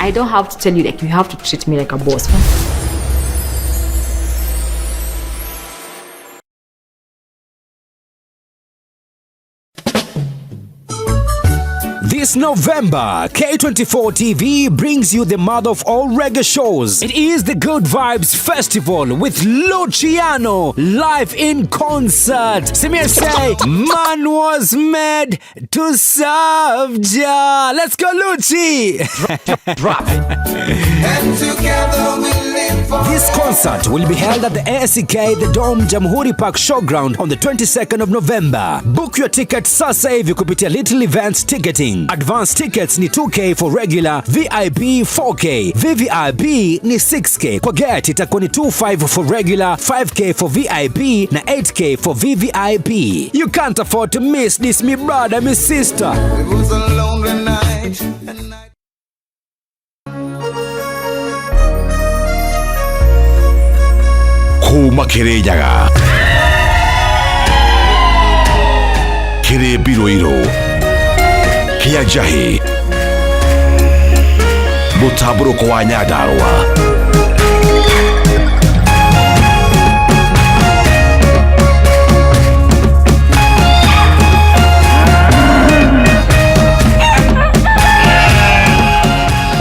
I don't have to tell you, like, you have to treat me like a boss. This November, K24 TV brings you the mother of all reggae shows. It is the Good Vibes Festival with Luciano live in concert. Simir say, man was made to serve Jah. Let's go, Lucci. Drop it. And together we live for This concert will be held at the ACK The Dome Jamhuri Park Showground on the 22nd of November. Book your ticket sasa hivi kupitia Little Events Ticketing. Advance tickets ni 2K for regular, VIP 4K, VVIP ni 6K. Kwa gate itakuwa ni 25 for regular, 5K for VIP na 8K for VVIP. You can't afford to miss this, me brother, me sister. It was a lonely night, and I Kuma Kirinyaga Kĩrĩmbi Rũirũ Kĩa Njahĩ Mũtambũrũko wa Nyandarũa.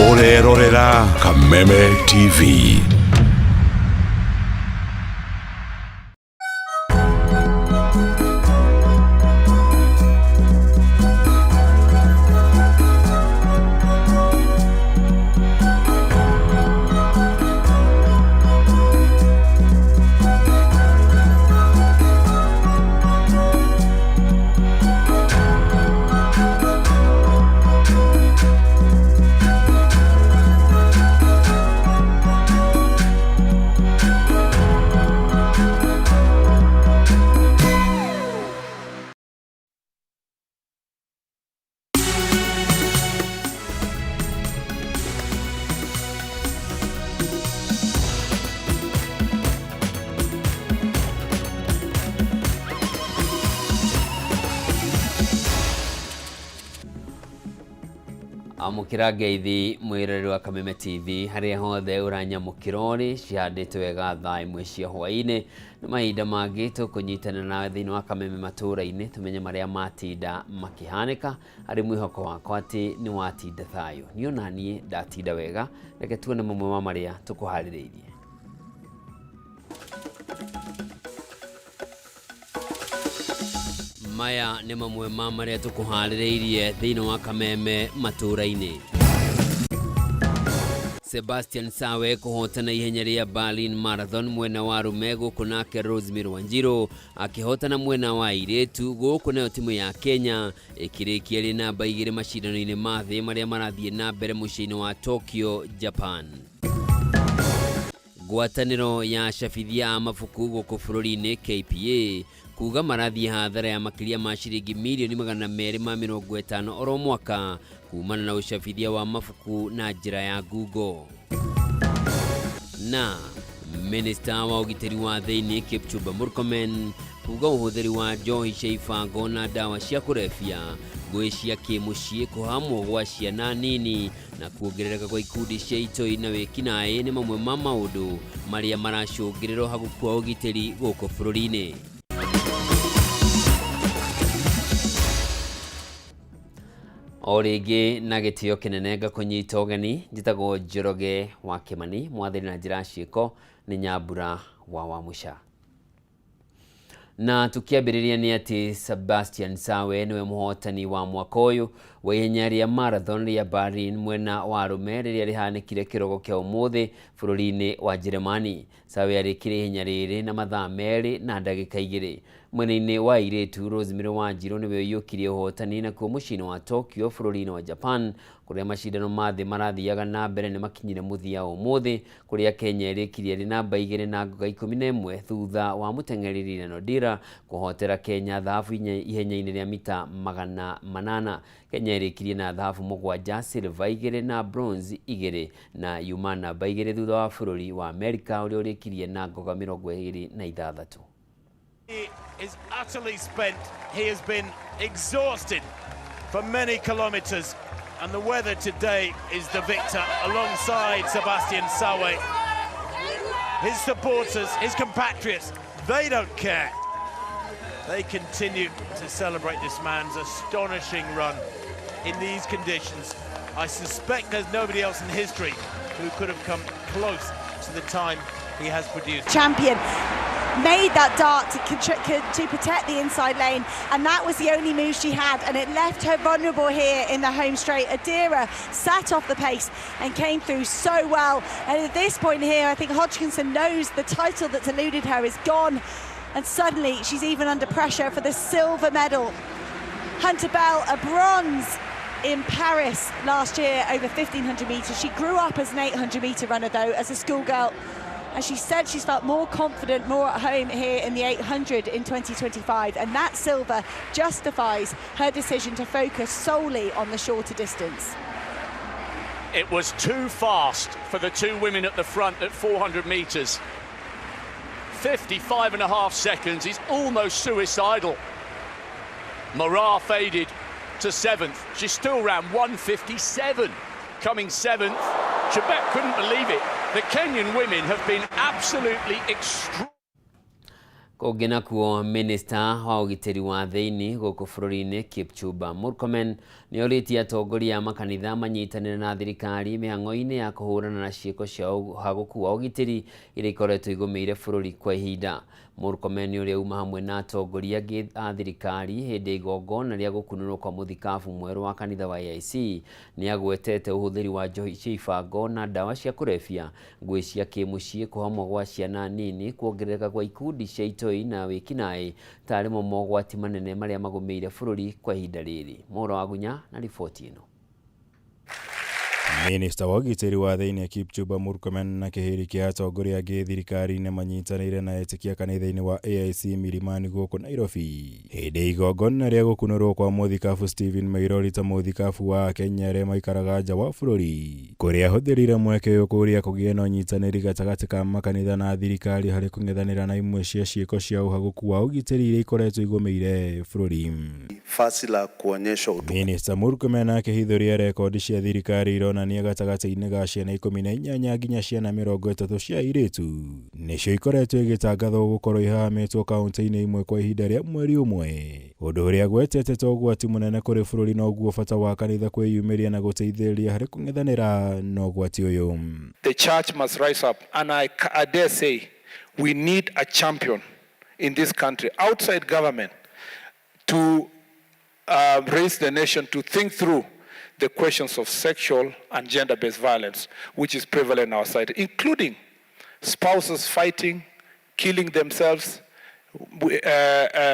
Ũrerorera Kameme TV. Amũkĩra ngeithi mwĩroreri wa Kameme TV harĩa hothe ũranyamũkĩra ũrĩ cihandĩtwo wega thaa 1 cia hwaĩ-inĩ. Nĩ mahinda mangĩ tũkũnyitana nawe thĩinĩ wa Kameme matũũra-inĩ tũmenye marĩa matinda makĩhanĩka. Harĩ mwĩhoko wakwa atĩ nĩ watinda thayũ, niĩ ona niĩ ndatinda wega. Reke tuone mamwe ma marĩa tũkũharĩrĩirie. Maya nĩ mamwe ma marĩa tũkũharĩrĩirie thĩinĩ wa Kameme matũũra-inĩ. Sebastian Sawe kũhotana ihenya rĩa Berlin Marathon mwena wa arũme, gũkũ nake Rosemary Wanjiru akĩhotana mwena wa airĩtu, gũkũ nayo timu ya Kenya ĩkĩrĩkia ĩrĩ namba 2 macindano-inĩ ma thĩ marĩa marathiĩ na mbere mũciĩ-inĩ wa Tokyo, Japan. Ngwatanĩro ya acabithia a mabuku gũkũ bũrũri-inĩ KPA kuga marathiĩ hathara ya makĩria ma ciringi mirioni 250 oro mwaka kumana na ũcabithia wa mabuku na njĩra ya Google. Na Minista wa ũgitĩri wa thĩinĩ Kipchumba Murkomen kuga ũhũthĩri wa njohi cia ibango na ndawa cia kũrebia, ngũĩ cia kĩmũciĩ, kũhamwo gwa ciana nini na kuongerereka kwa ikundi cia itoi na wĩkinaĩ nĩ mamwe ma maũndũ marĩa maracũngĩrĩra ũhagũku wa ũgitĩri gũkũ bũrũri-inĩ. O rĩngĩ na gĩtĩo kĩnene ngakũnyita ũgeni, njĩtagwo Njoroge wa Kĩmani, mwathani na njĩra ciĩko nĩ Nyambura wa Wamũca. Na tukiambĩrĩria nĩ atĩ Sebastian Sawe nĩwe mũhotani wa mwaka ũyũ wa ihenya rĩa marathon rĩa Berlin mwena wa arũme rĩrĩa rĩhanĩkire kĩrogo kĩa ũmũthĩ bũrũri-inĩ wa Njĩrĩmani. Sawe arĩkirie ihenya rĩrĩ na mathaa 2 na ndagĩka 2. Mwena-inĩ wa airĩtu Rosemary Wanjiru nĩwe ũiyũkirie ũhotani nakuo mũciĩ-inĩ wa Tokyo bũrũri-inĩ wa Japan kũrĩa macindano ma thĩ marathiaga na mbere nĩ makinyire mũthia ũmũthĩ kũrĩa Kenya ĩrĩkirie ĩrĩ namba 2 na ngoga 11 thutha wa mũteng'eri Lilian Odira kũhotera Kenya thahabu ihenya-inĩ rĩa mita 800. Kenya ĩrĩkirie na thahabu 7, silver 2 na bronze 2 na yuma namba 2 thutha wa bũrũri wa Amerika ũrĩa ũrĩkirie na ngoga 26. He is utterly spent. He has been exhausted for many kilometers. And the weather today is the victor alongside Sabastian Sawe. His supporters, his compatriots, they don't care. They continue to celebrate this man's astonishing run in these conditions. I suspect there's nobody else in history who could have come close to the time he has produced. Champion made that dart to protect the inside lane, and that was the only move she had, and it left her vulnerable here in the home straight. Odira sat off the pace and came through so well, and at this point here I think Hodgkinson knows the title that's eluded her is gone, and suddenly she's even under pressure for the silver medal. Hunter Bell, a bronze in Paris last year over 1500 metres. She grew up as an 800 metre runner though, as a schoolgirl, and she said she's felt more confident, more at home here in the 800 in 2025, and that silver justifies her decision to focus solely on the shorter distance. It was too fast for the two women at the front at 400 metres. 55.5 seconds is almost suicidal. Moraa faded to seventh. She still ran 1:57, coming seventh. Chebet couldn't believe it. The Kenyan women have been absolutely extraordinary. Kũngĩ nakuo, minista wa ũgitĩri wa thĩinĩ gũkũ bũrũri-inĩ Kipchumba Murkomen nĩorĩtie atongoria a makanitha manyitanĩre na thirikari mĩhang'o-inĩ ya kũhũrana na ciĩko cia ũhagũku wa ũgitĩri iria ikoretwo igũmĩire bũrũri kwa ihinda. Murkomen ũrĩa uma hamwe na atongoria angĩ a thirikari hĩndĩ ya igongona rĩa gũkunũrwo kwa mũthikabu mwerũ wa kanitha wa AIC nĩagwetete ũhũthĩri wa njohi cia ibango na ndawa cia kũrebia, ngũĩ cia kĩmũciĩ, kũhamwo gwa ciana nini, kuongerereka kwa ikundi cia itoi na wĩkinaĩ tarĩ mo mogwati manene marĩa magũmĩire bũrũri kwa ihinda rĩrĩ. Mũhoro wa Gunya na riboti ĩno. Minista wa ũgitĩri wa thĩinĩ Kipchumba Murkomen na kĩhĩri kĩa atongoria angĩ thirikari-inĩ manyitanĩire na etĩkia kanitha-inĩ wa AIC Milimani gũkũ Nairobi hĩndĩ igongona rĩa gũkunũrwo kwa mũthikabu Stephen Mairori ta mũthikabu wa Kenya arĩa maikaraga nja wa bũrũri, kũrĩa ahũthĩrire mweke ũyũ kũũria kũgĩe na ũnyitanĩri gatagatĩ ka makanitha na thirikari harĩ kũng'ethanĩra na imwe cia ciĩko cia ũhagũku wa ũgitĩri iria ikoretwo igũmĩire bũrũri. Fasi la kuonyesha utukufu. Minista Murkomen akĩhithũria rekondi cia thirikari ironania gatagatĩ-inĩ ga ciana 18 nginya ciana 30 cia airĩtu nĩcio ikoretwo igĩtangathwo gũkorwo ihahamĩtwo kaunti-inĩ imwe kwa ihinda rĩa mweri ũmwe, ũndũ ũrĩa agwetete ta ũgwati mũnene kũrĩ bũrũri na ũguo bata wa kanitha kwĩyumĩria na gũteithĩrĩria harĩ kũng'ethanĩra na ũgwati ũyũ. The church must rise up, and I dare say we need a champion in this country outside government to raise the nation to think through the questions of sexual and gender-based violence, which is prevalent in our society, including spouses fighting, killing themselves,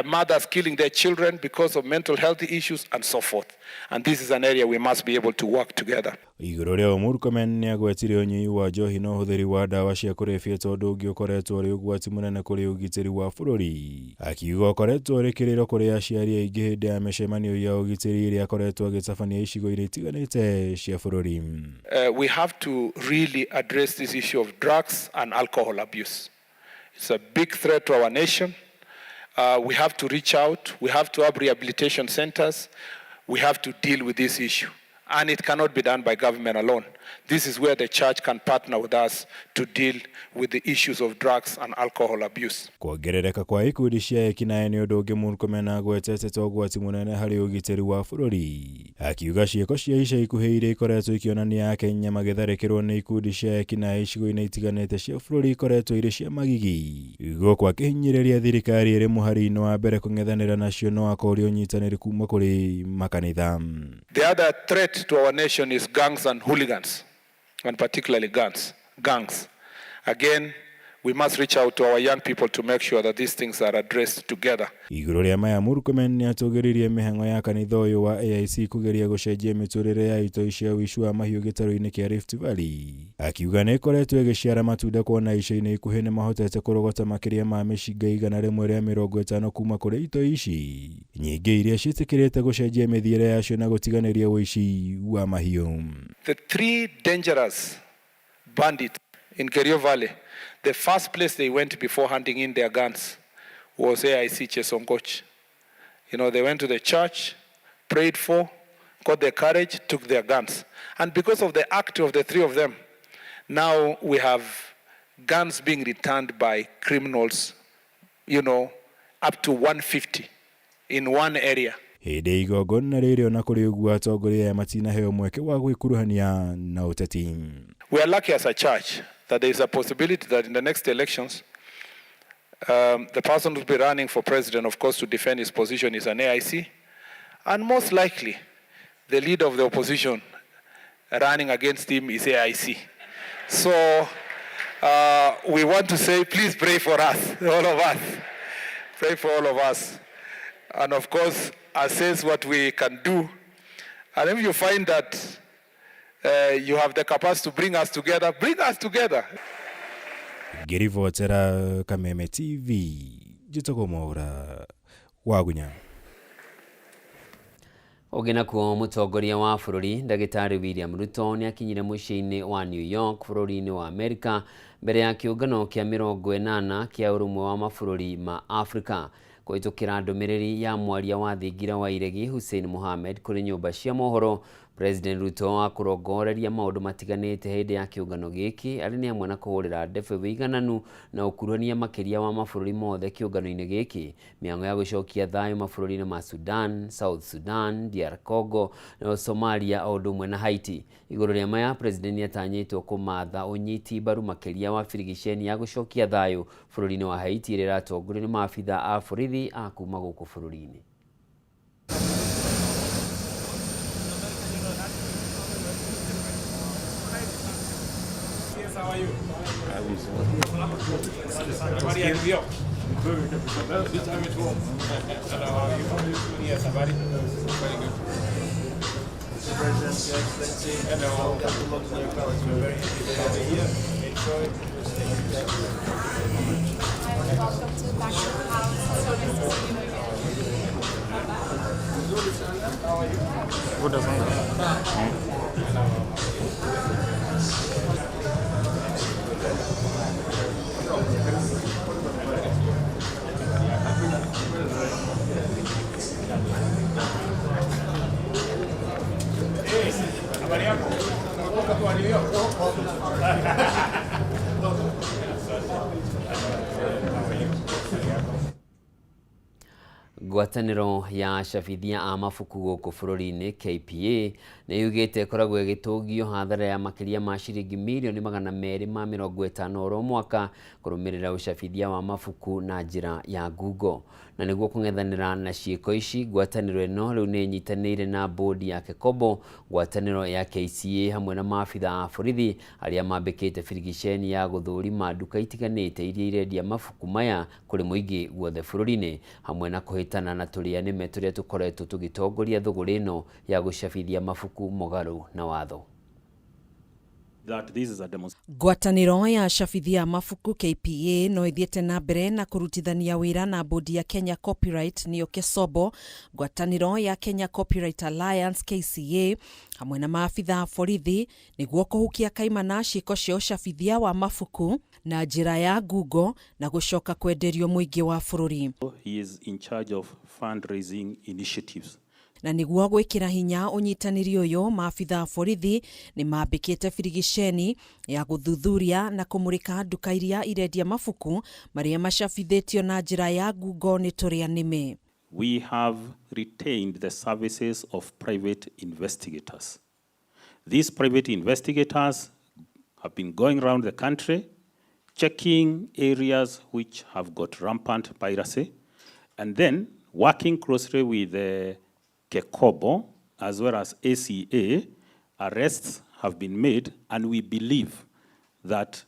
mothers killing their children because of mental health issues, and so forth. And this is an area we must be able to work together. Igũrũ rĩa Murkomen nĩagwetire ũnyui wa njohi na ũhũthĩri wa ndawa cia kũrebia tondũ ũngĩ ũkoretwo ũrĩ ũgwati mũnene kũrĩ ũgitĩri wa bũrũri, akiuga ũkoretwo ũrĩ kĩrĩro kũrĩ aciari aingĩ hĩndĩ ya mĩcemanio ya ũgitĩri ĩrĩa akoretwo agĩtabania icigo-inĩ itiganĩte cia bũrũri. We have to really address this issue of drugs and alcohol abuse. It's a big threat to our nation. We have to reach out. We have to have rehabilitation centers. We have to deal with this issue. And it cannot be done by government alone. This is where the church can partner with us to deal with the issues of drugs and alcohol abuse. Kuongerereka kwa ikundi cia ekinaĩ nĩ ũndũ ũngĩ Murkomen agwetete ta ũgwati mũnene harĩ ũgitĩri wa bũrũri, akiuga ciĩko cia ica ikuhĩ iria ikoretwo ikĩonania Akenya magĩtharĩkĩrwo nĩ ikundi cia ekinaĩ icigo-inĩ itiganĩte cia bũrũri ikoretwo irĩ cia magigi, gũkũ akĩhinyĩrĩria thirikari ĩrĩ mũhari-inĩ wa mbere kũng'ethanĩra nacio no akoria ũnyitanĩri kuma kũrĩ makanitha. The other threat to our nation is gangs and hooligans, and particularly gangs. Again, we must reach out to our young people to make sure that these things are addressed together. Igũrũ rĩa maya Murkomen nĩatũgĩririe mĩhang'o ya kanitha ũyũ wa AIC kũgeria gũcenjia mĩtũrĩre ya itoi cia ũici wa mahiũ gĩtarũ-inĩ kĩa Rift Valley, akiuga nĩ ĩkoretwo ĩgĩciara matunda kuona ica-inĩ ikuhĩ nĩmahotete kũrogota makĩria ma mĩcinga 150 kuma kũrĩ itoi ici nyingĩ iria ciĩtĩkĩrĩte gũcenjia mĩthiĩre yacio na gũtiganĩria ũici wa mahiũ. The three dangerous bandits in Kerio Valley, the first place they went before handing in their guns was AIC Chesongoch. You know, they went to the church, prayed for, Got their courage, took their guns. And because of the act of the three of them, now we have guns being returned by criminals, up to 150 in one area. Hĩndĩ igongona rĩrĩ ona kũrĩ ũguo atongoria aya matinaheo mweke wa gwĩkuruhania na ũteti. We are lucky as a church that there is a possibility that in the next elections, the person who will be running for president, of course, to defend his position is an AIC, and most likely the leader of the opposition running against him is AIC. So we want to say, please pray for us, all of us. Pray for all of us. And of course, assess what we can do. And if you find that you have the capacity to bring us together, bring us together. Ngĩribotera Kameme TV, njĩtagwo Mwaura Wagunya. Ũngĩ nakuo, mũtongoria wa bũrũri Ndagĩtarĩ William Ruto nĩ akinyire mũciĩ-inĩ wa New York bũrũri-inĩ wa Amerika mbere ya kĩũngano kĩa 80 kĩa ũrũmwe wa mabũrũri ma Afrika. Kũhĩtũkĩra ndũmĩrĩri ya mwaria wa thingira wa iregi Hussein Mohamed kũrĩ nyũmba cia mohoro, President Ruto akũrongoreria maũndũ matiganĩte hĩndĩ ya kĩũngano gĩkĩ arĩ nĩ hamwe na kũhũrĩra ndebe wĩigananu na ũkuruhania makĩria wa mabũrũri mothe kĩũngano-inĩ gĩkĩ, mĩhang'o ya gũcokia thayũ mabũrũri-inĩ ma Sudan, South Sudan, DR Congo na Somalia o ũndũ ũmwe na Haiti. Igũrũ rĩa maya, President nĩatanyĩtwo kũmatha ũnyiti mbaru makĩria wa birigiceni ya gũcokia thayũ bũrũri-inĩ wa Haiti ĩrĩa ĩratongorio nĩ maabitha a borithi a kuma gũkũ bũrũri-inĩ. How are you? Yes, habari. Very good. Mr. President, Your Excellency, hello. Welcome to London Palace. We're very happy to have you here. Enjoy. Thank you. Welcome to Buckingham Palace. It's so nice to see you again. How are you? Habari yako? Kutoka kwa New York. Ngwatanĩro ya acabithia a mabuku gũkũ bũrũri-inĩ KPA nĩ yugĩte ĩkoragwo ĩgĩtũngio hathara ya makĩria ma ciringi mirioni 250 oro mwaka kũrũmĩrĩra ũcabithia wa mabuku na njĩra ya ngungo. Na nĩguo kũng'ethanĩra na ciĩko ici, ngwatanĩro ĩno rĩu nĩ ĩnyitanĩire na bodi ya KECOBO, ngwatanĩro ya KCA hamwe na maabitha a borithi arĩa mambĩkĩte birigiceni ya gũthũrima nduka itiganĩte iria irendia mabuku maya kũrĩ mũingĩ guothe bũrũri-inĩ, hamwe na kũhĩtana na tũrĩa nĩme tũrĩa tũkoretwo tũgĩtongoria thũgũrĩ ĩno ya gũcabithia mabuku mũgarũ na watho. Ngwatanĩro ya acabithia a mabuku KPA no ĩthiĩte na mbere na kũrutithania wĩra na bodi ya Kenya Copyright nĩyo KESOBO, ngwatanĩro ya Kenya Copyright Alliance KCA hamwe na maabitha a borithi nĩguo kũhukia kaimana ciĩko cia ũcabithia wa mabuku na njĩra ya ngungo na gũcoka kwenderio mũingĩ wa bũrũri. He is in charge of fundraising initiatives. Na nĩguo gwĩkĩra hinya ũnyitanĩri ũyũ, maabitha a borithi nĩ mambĩkĩte birigiceni ya gũthuthuria na kũmũrĩka nduka iria irendia mabuku marĩa macabithĩtio na njĩra ya ngungo nĩ tũrĩa nĩme. We have retained the services of private investigators. These private investigators have been going around the country checking areas which have got rampant piracy, and then working closely with the KECOBO as well as ACA, arrests have been made, and we believe that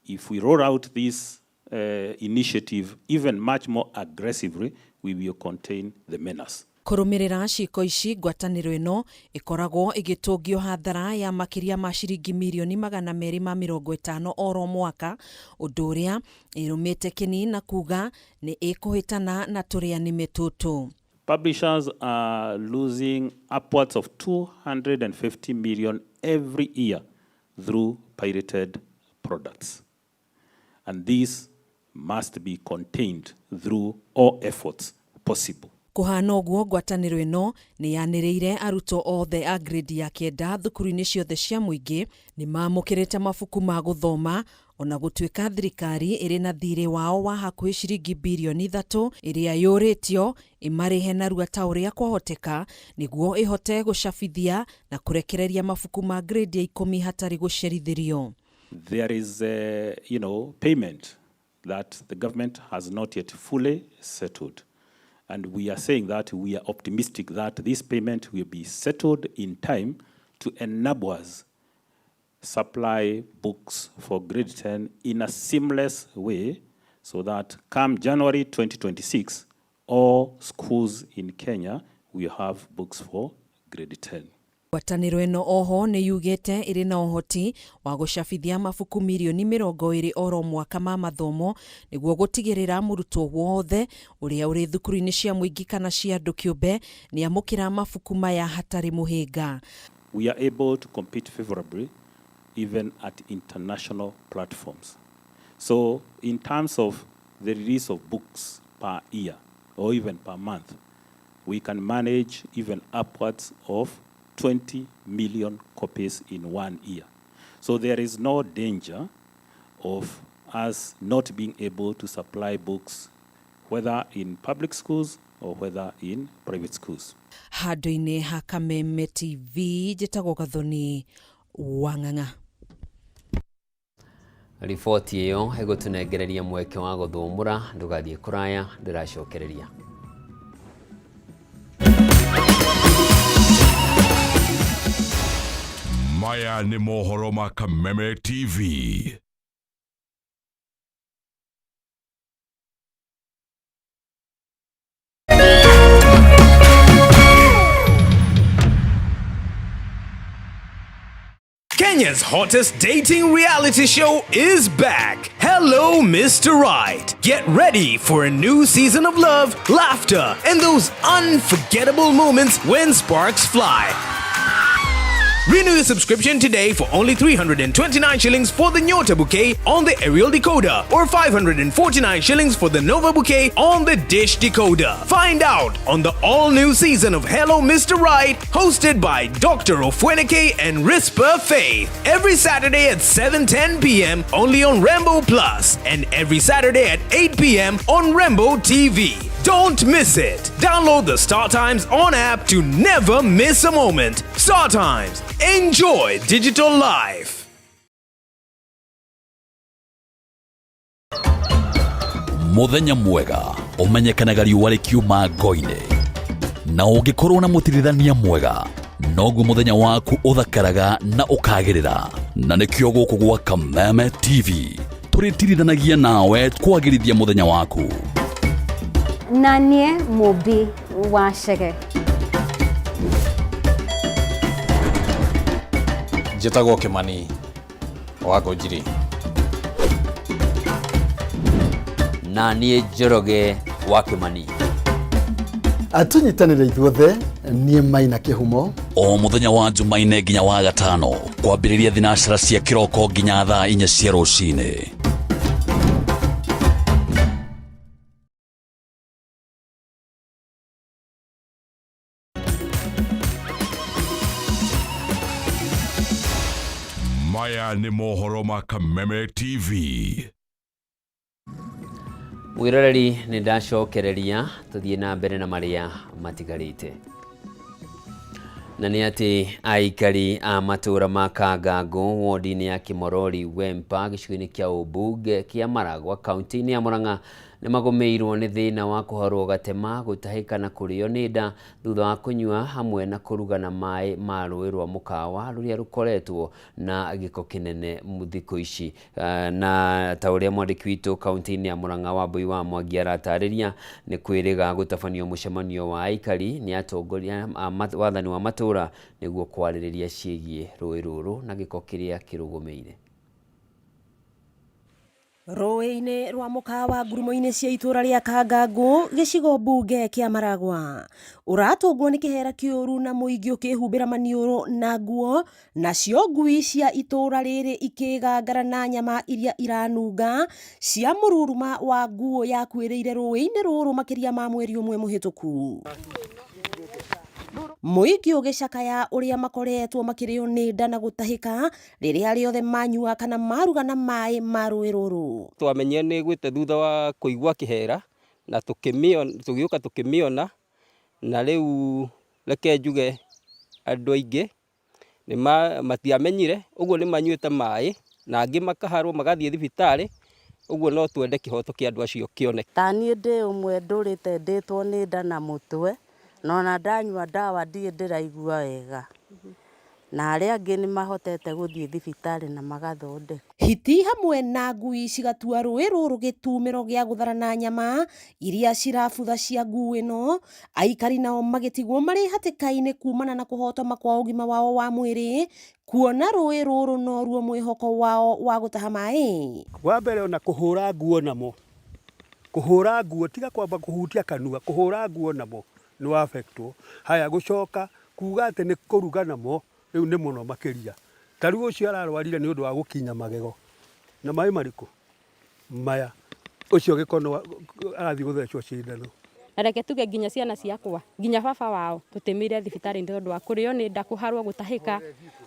if we roll out this initiative even much more aggressively, we will contain the menace. Kũrũmĩrĩra ciĩko ici, ngwatanĩro ĩno ĩkoragwo ĩgĩtũngio hathara ya makĩria ma ciringi mirioni 250 oro mwaka, ũndũ ũrĩa ĩrũmĩte kĩni na kuga nĩ ĩkũhĩtana na tũrĩa nĩme tũtũ. Publishers are losing upwards of 250 million every year through pirated products. And these must be contained through all efforts possible. Kũhana ũguo ngwatanĩro ĩno nĩ yanĩrĩire arutwo othe a grade ya kenda thukuru-inĩ ciothe cia mũingĩ nĩ mamũkĩrĩte mabuku ma gũthoma ona gũtuĩka thirikari ĩrĩ na thirĩ wao wa hakuhĩ ciringi birioni 3 ĩrĩa yũrĩtio ĩmarĩhe narua ta ũrĩa kwahoteka nĩguo ĩhote gũcabithia na kũrekereria mabuku ma grade ya 10 hatarĩ gũcerithĩrio. There is a, payment that the government has not yet fully settled. And we are saying that we are optimistic that this payment will be settled in time to enable us supply books for grade 10 in a seamless way so that come January 2026, all schools in Kenya will have books for grade 10. Ngwatanĩro ĩno oho nĩ yugĩte ĩrĩ na ũhoti wa gũcabithia mabuku mirioni 20 oro mwaka ma mathomo nĩguo gũtigĩrĩra mũrutwo wothe ũrĩa ũrĩ thukuru-inĩ cia mũingĩ kana cia andũ kĩũmbe nĩ amũkĩra mabuku maya hatarĩ mũhĩnga. We are able to compete favorably even at international platforms. So in terms of the release of books per year or even per month, we can manage even upwards of 20 million copies in 1 year. So there is no danger of us not being able to supply books, whether in public schools or whether in private schools. Handũ-inĩ ha Kameme TV njĩtagwo Gathoni Wang'ang'a. Riboti ĩyo ĩgũtũnengereria mweke wa gũthũmũra, ndũgathiĩ kũraya, ndĩracokereria. Maya nĩ mohoro ma Kameme TV. Kenya's hottest dating reality show is back. Hello, Mr. Right. Get ready for a new season of love, laughter, and those unforgettable moments when sparks fly. Renew your subscription today for only 329 shillings for the Nyota bouquet on the aerial decoder or 549 shillings for the Nova bouquet on the dish decoder. Find out on the all-new season of Hello Mr. Right, hosted by Dr. Ofweneke and Risper Faith. Every Saturday at 7:10 p.m. only on Rambo Plus and every Saturday at 8 p.m. on Rambo TV. Don't miss it. Download the Star Times on app to never miss a moment. Star Times. Enjoy digital life. Muthenya mwega umenyekanaga riũa rĩkiuma ngo-inĩ, na ũngĩkorwo na mũtirithania mwega noguo mũthenya waku ũthakaraga na ũkagĩrĩra. Na nĩkĩo gũkũ gwa Kameme TV tũrĩtirithanagia nawe kwagĩrithia mũthenya waku. Na niĩ Mũmbi wa Chege. Njĩtagwo Kĩmani wa Ngũnjiri. Na niĩ Njoroge wa Kĩmani. Tũnyitanĩre ithuothe, niĩ Maina Kĩhumo. O mũthenya wa Jumaine nginya wa gatano kwambĩrĩria thinacara cia kĩroko nginya thaa 4 cia rũcinĩ. Maya nĩ mohoro ma Kameme TV. Mwĩroreri, nĩ ndacokereria, tũthiĩ na mbere na marĩa matigarĩte. Na nĩ atĩ aikari a matũũra ma Kangango wodi-inĩ ya Kĩmorori Wempa gĩcigo-inĩ kĩa ũmbunge kĩa Maragwa kaunti-inĩ ya Murang'a nĩ magũmĩirwo nĩ thĩna wa kũharwo gatema, gũtahĩka na kũrĩo nĩ nda thutha wa kũnyua hamwe na kũruga na maĩ ma rũĩ rwa Mũkawa rũrĩa rũkoretwo na gĩko kĩnene thikũ ici. Na ta ũrĩa mwandĩki witũ kaunti-inĩ ya Murang'a Wambui wa Mwangi aratarĩria, nĩ kwĩrĩga gũtabanio mũcemanio wa aikari nĩ atongoria a wathani wa matũũra nĩguo kwarĩrĩria ciĩgiĩ rũĩ rũrũ na gĩko kĩrĩa kĩrũgũmĩire. Rũĩ-inĩ rwa mũkawa ngurumo-inĩ cia itũra rĩa Kangangũ gĩcigo mbunge kĩa Maragwa ũratũngwo nĩ kĩhera kĩũru na mũingĩ ũkĩhumbĩra maniũrũ na nguo, nacio ngui cia itũra rĩrĩ ikĩgangara na nyama iria iranunga cia mũruruma wa nguo yakuĩrĩire rũĩ-inĩ rũrũ makĩria ma mweri ũmwe mũhĩtũku. Mũingĩ ũgĩcakaya ũrĩa makoretwo makĩrĩo nĩ nda na gũtahĩka rĩrĩa rĩothe manyua kana maruga na maĩ ma rũĩ rũrũ. Twamenyire nĩ ĩgwĩte thutha wa kũigua kĩhera na tũgĩũka tũkĩmĩona, na rĩu reke njuge andũ aingĩ matiamenyire, ũguo nĩ manyuĩte maĩ na angĩ makaharwo magathiĩ thibitarĩ, ũguo no twende kĩhoto kĩa andũ acio kĩoneke. Ta niĩ ndĩ ũmwe ndũrĩte ndĩtwo nĩ nda na mũtwe, na ona ndanyua ndawa ndirĩ ndĩraigua wega, na arĩa angĩ nĩ mahotete gũthiĩ thibitarĩ na magathondekwo. Hiti hamwe na ngui cigatua rũĩ rũrũ gĩtumĩro gĩa gũtharana nyama iria cirabutha cia nguo ĩno, aikari nao magĩtigwo marĩ hatĩka-inĩ kumana na kũhotoma kwa ũgima wao wa mwĩrĩ kuona rũĩ rũrũ noruo mwĩhoko wao wa gũtaha maĩ. Wa mbere ona kũhũra nguo namo, kũhũra nguo tiga kwamba kũhutia kanua, kũhũra nguo namo nĩ wabetwo. Haya gũcoka kuga atĩ nĩ kũruga namo rĩu nĩ mũno makĩria. Ta rĩu ũcio ararwarire nĩ ũndũ wa gũkinya magego na maĩ marĩkũ maya, ũcio gĩkono arathiĩ gũthecwo cindano. Na reke tuge nginya ciana ciakwa nginya baba wao tũtĩmĩire thibitarĩ nĩ tondũ wa kũrĩo nĩ nda, kũharwo, gũtahĩka,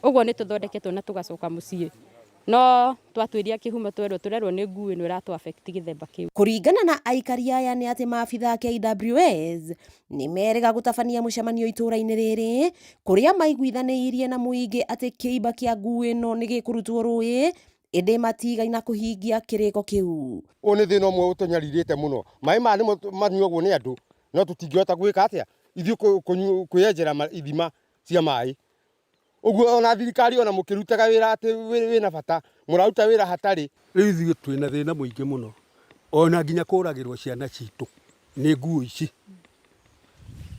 ũguo nĩ tũthondeketwo na tũgacoka mũciĩ. No twatuĩria kĩhumo twerwo tũrerwo nĩ nguo ĩno ĩratũ affect gĩthemba kĩu. Kũringana na aikari aya nĩ atĩ maabitha a KWS nĩ merĩga gũtabania mũcemanio itũra-inĩ rĩrĩ kũrĩa maiguithanĩirie na mũingĩ atĩ kĩimba kĩa nguo ĩno nĩ gĩkũrutwo rũĩ, ĩndĩ matigaina kũhingia kĩrĩko kĩu. Ũyũ nĩ thĩna ũmwe ũtũnyarirĩte mũno. Maĩ maya nĩmo manyuagwo nĩ andũ, no tũtingĩhota gwĩka atĩa ithuĩ kwĩyenjera ithima cia maĩ. Ũguo ona thirikari ona mũkĩrutaga wĩra atĩ wĩna bata, mũraruta wĩra hatarĩ. Rĩu ithuĩ twĩna thĩna mũingĩ mũno, ona nginya kũragĩrwo ciana citũ nĩ nguo ici.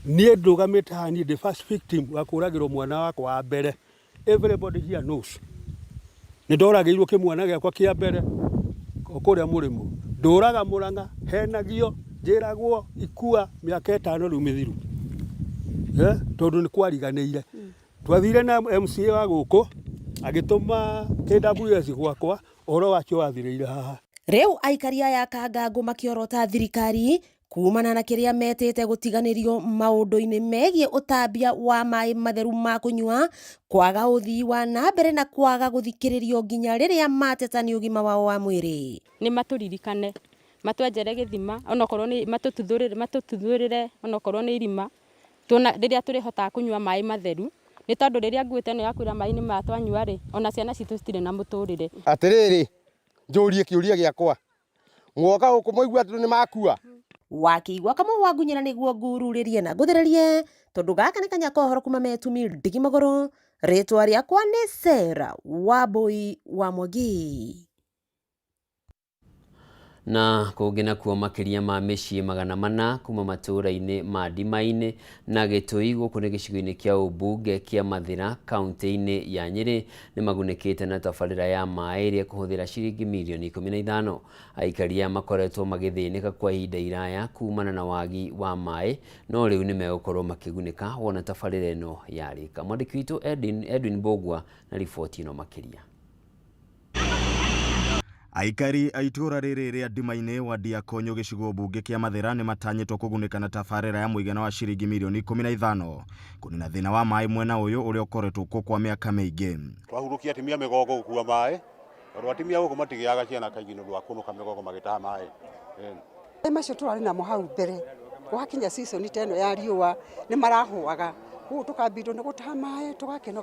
Niĩ ndũgamĩte haha, niĩ ndĩ first victim wa kũragĩrwo mwana wakwa wa mbere. Everybody here knows. Nĩ ndoragĩirwo kĩmwana gĩakwa kĩa mbere o kũrĩa mũrĩmo. Ndũraga Mũrang'a, henagio, njĩragwo ikua mĩaka 5 rĩu mĩthiru. Tondũ nĩ kwariganĩire. Twathire na MCA wa gũkũ agĩtũma KWS gwakwa, ũhoro wacio wathirĩire haha. Rĩu aikari aya Kangangũ makĩorota thirikari kumana na kĩrĩa metĩte gũtiganĩrio maũndũ-inĩ megiĩ ũtambia wa maĩ matheru ma kũnyua, kwaga ũthii wa na mbere na kwaga gũthikĩrĩrio nginya rĩrĩa mateta nĩ ũgima wao wa mwĩrĩ. Nĩ matũririkane, matwenjere gĩthima, onokorwo nĩ matũtuthũrĩre onokorwo nĩ irima, tuona rĩrĩa tũrĩhotaga kũnyua maĩ matheru. Nĩ tondũ rĩrĩa nguĩte ĩno ya kwĩra maĩ nĩ maya twanyua rĩ, ona ciana citũ citirĩ na mũtũrĩre. Atĩrĩrĩ, njũrie kĩũria gĩakwa, mwoka gũkũ mwaigua atĩ nĩ makua? Wakĩigua kamwe wa ngunyĩra nĩguo ngururĩrie na ngũthererie, tondũ gaka nĩ kanya kohoro kuma metumi ndigi magũrũ. Rĩtwa rĩakwa nĩ Sarah Wambui wa Mwangi. Na kũngĩ nakuo makĩria ma mĩciĩ 400 kuma matũũra-inĩ ma Ndimainĩ na Gĩtũi gũkũ nĩ gĩcigo-inĩ kĩa ũmbunge kĩa Mathĩra kaunti-inĩ ya Nyĩrĩ nĩ magunĩkĩte na tabarĩra ya maĩ ĩrĩa ĩkũhũthĩra ciringi mirioni 15. Aikari aya makoretwo magĩthĩnĩka kwa ihinda iraya kumana na wagi wa maĩ, no rĩu nĩ megũkorwo makĩgunĩka wona tabarĩra ĩno yarĩka. Mwandĩki witũ Edwin Mbũgua na riboti ĩno makĩria. Aikari a itũũra rĩrĩ rĩa Ndimainĩ wadi ya Konyo gĩcigo mbunge kĩa Mathĩra nĩ matanyĩtwo kũgunĩka na tabarĩra ya mũigana wa ciringi mirioni 15 kũnina thĩna wa maĩ mwena ũyũ ũrĩa ũkoretwo kuo kwa mĩaka mĩingĩ. Twahurũkia atumia mĩgongo gũkua maĩ, tondũ atumia gũkũ matigĩaga ciana kaingĩ nĩ ũndũ wa kũnũka mĩgongo magĩtaha maĩ. Maĩ macio tũrarĩ namo hau mbere, gwakinya season ta ĩno ya riũa nĩ marahũaga, koguo tũkambindwo nĩ gũtaha maĩ tũgakĩnoga.